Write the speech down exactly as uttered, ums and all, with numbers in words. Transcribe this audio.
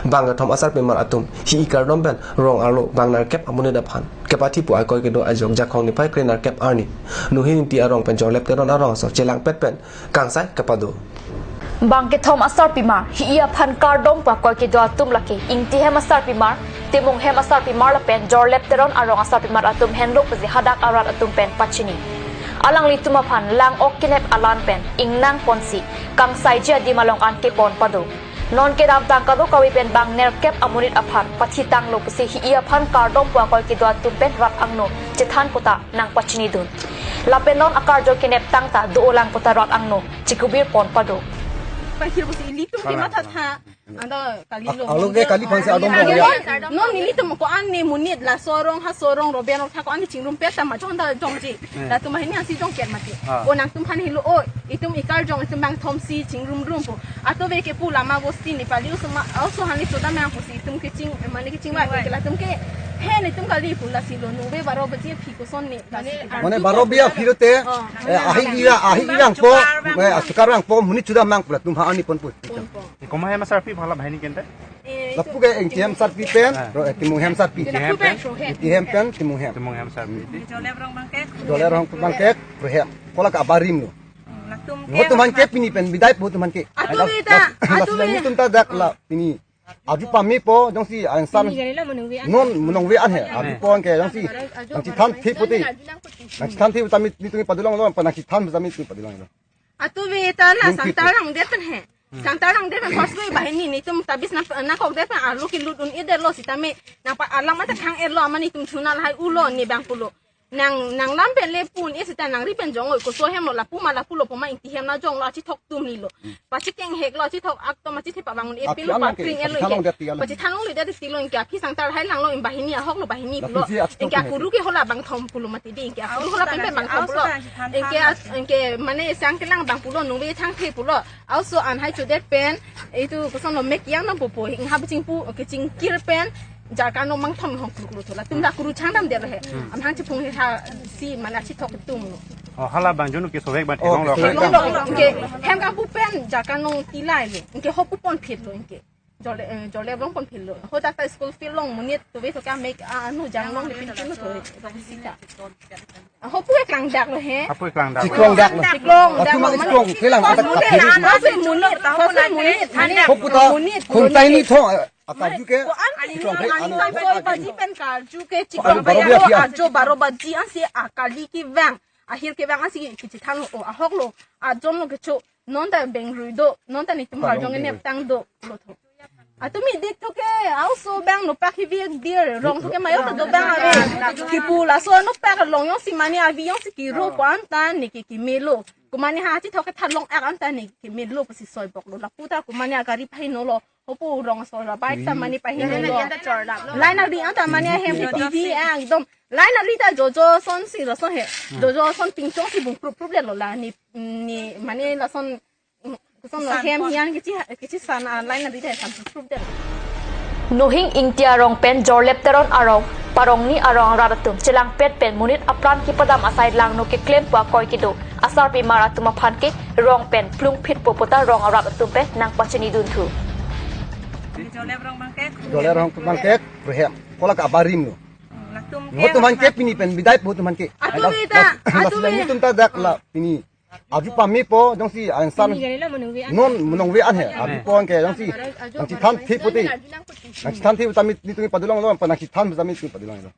Bang kethom asarpimar atum hi-i kardom pen rong arlo bang nerkep amonit aphan kepathi pu akoi kedo ajok Jakhong niphai kre nerkep arni Nohing Ingti arong pen Jorlep Teron arong aso chelangpet pen kangsai kepado. Bang kethom asarpimar hi-i aphan kardom pu akoi kedo atum lake Ingtihem asarpimar, Timunghem asarpimar lapen Jorlep Teron arong asarpimar atum henlo pusi hadak arat atum pen pachini. Alanglitum aphan lang-ok kenep alam pen ingnang ponsi kangsaiji adim along an kepon pado. Non kedamtang kadokave pen bang nerkep amonit aphan pathitanglo pusi hi-i aphan kardom pu akoi kedo atum pen rat angno chethan puta nangpachinidun. Lapen non akarjo kenep tangta do-olang puta rat angno chikubir pon pado. Pakhir pusi ilitum ke matha tha. Ando kali lo. Alo ke kali phansi adom lo ya. Non nelitum ko-an ne monit laso arong haso arong Roben tha ko-an ne chingrum pet ta ma jong da jongji. Latum ahin ne asi jong ket mati. Ah. O nangtum aphan helo o, itum ikarjong itum bang thomsi chingrum rum po. Ato ve ke pu lama bosti Nepali oso ma, oso hani choda mang pusi itum ke ching, mane ke chingvai ke latum ke he ne itum kali pu lasi lo nove baro baji aphi koson ne lasi. Mane baro baji aphi lote, oh, eh, ahi ira, ahi irang po, eh, asukar rang po, monit choda mang pu latum ha ani pon pu. Pon po. Komat hem asarpi phala bahini kente? Eh, lapu ke Ingtihem asarpi pen, ah, ro, eh, Timunghem asarpi. Ingtihem pen? Ingtihem pen, Timunghem. Timunghem asarpi. Jorlep arong bangkek. Jorlep arong bangkek, Rohem. Kola ke abarim lo. Latum ke. Ho tum aphan ke pini pen bidai po tum aphan ke. Atu beta, atu beta. Latum ta dak la pini. Aju pame po, jongsi ansan. Ini gari la menunggu ya. Non menunggu an he. Aju po ke jongsi. Nangchethan the puti. Nangchethan the tami ni tumi padulong lo, pa nangchethan tami tumi padulong lo. Atu beta la sangtarang det pen he. Sangtarang det pen first way bahini netum tabis nang nangkok det pen arlo kelut un-edetlo sitame nangpa alam ata khang-etlo amat netum chuna lahai ulo ne bang pulo. Nang nanglam pen le pu un-e sita nangri pen jong-oi koso hem lo lapu ma lapu lo poma Ingtihem na jong lo achithok tum ni lo. Pachikeng hek lo achithok ak to ma chithi pabang un-e pin lo aphi an ke, papring-et lo pachithan ingke. Long le dia ti lo. Pachithan long le dia ti lo ingke aphi sangtar hai lang lo in bahini ahok lo bahini pulo. Lapu si achithok ingke hek. Akuru ke hola bang thom pulo mati di ingke akuru hola pen pen bang thom pulo. Ingke as-, ingke mane sang kelang bang pulo nungve thang the pulo. Also an hai chodet pen itu koson lo mek yang nam pupo hing ha beching pu kechingkir pen jarkan lo mangthom hong kuru kuru thola. Tum la kuru changdam det lo he. Amhang chiphung he ha si mana chithok tum lo. Oh, hala bang jonu ke sovek bang. Oh, thekong lo. Thekong lo. Ingke hem kangpu pen jarkan lo tilai lo. Ingke hopu ponphit lo ingke. Jorlep, eh, Jorlep arong ponphit lo. Ho dak ta school field along monit to ve to ka mek, ah, anu jang along le pinpin lo to. Sita. Ah, hopu ke klangdak lo he. Hopu ke klangdak lo. Chiklongdak lo. Chiklongdak lo. Atu mang chiklong kelang first ata monit, kaphiri. First monit, first monit. Hopu ta monit, khun monit. Tai ni tho, eh, akarju ke. Ko an chiklong ke anu anu. Soi baji pen karju ke chiklong baro baji, bia pia. Arjo baro baji ansi akali kevang. Ahir kevang ansi kechithan lo, o ahok lo. Ajon lo kecho. Non ta beng rui do, non ta netum karjong nep tang do lo tho. Atu mi dik tho ke, also bang nopak hi viak dir, rong tho ke mayo ta do bang ave. Kipu laso nopak long jongsi mane avi jongsi kiro ko-an ta ne ke kemelo. Ko mane ha chithok ke thalong ak an ta ne kemelo pusi soi bok lo. Lapu ta ko mane agari pahino lo. Hopu rong so la bike ta mane pahino lo. Line ari an ta mane hem T V ekdom. Line ari ta jojo son si lason he. Jojo son pingchong si bung prup prup le lo la ni, ni mane lason, mm, koson lo hem hian kichi, kichi san a line ari ta san prup prup de. Nohing Ingti arong pen Jorlep Teron arong, parong ni arong arat atum chelangpet pen monit apran kepadam asai langno keklem pu akoi kedo asarpimar atum aphan ke rong pen plungphit po puta rong arat atum pen nangpachinidun thu. Jorlep arong bangkek. Jorlep arong bangkek, Rohem. Kola ke abarim lo. Latum ke. Ho tum aphan ke pini pen bidai po tum aphan ke. Atu beta, atu beta. Tum ta dak la pini. Aju pame po, jongsi ansan. Ini gari la menunggu an. Non menunggu an he. Aju po ke jongsi. Nangchethan the puti. Nangchethan the tami ni tumi padulong lo, pa nangchethan tami tumi padulong lo.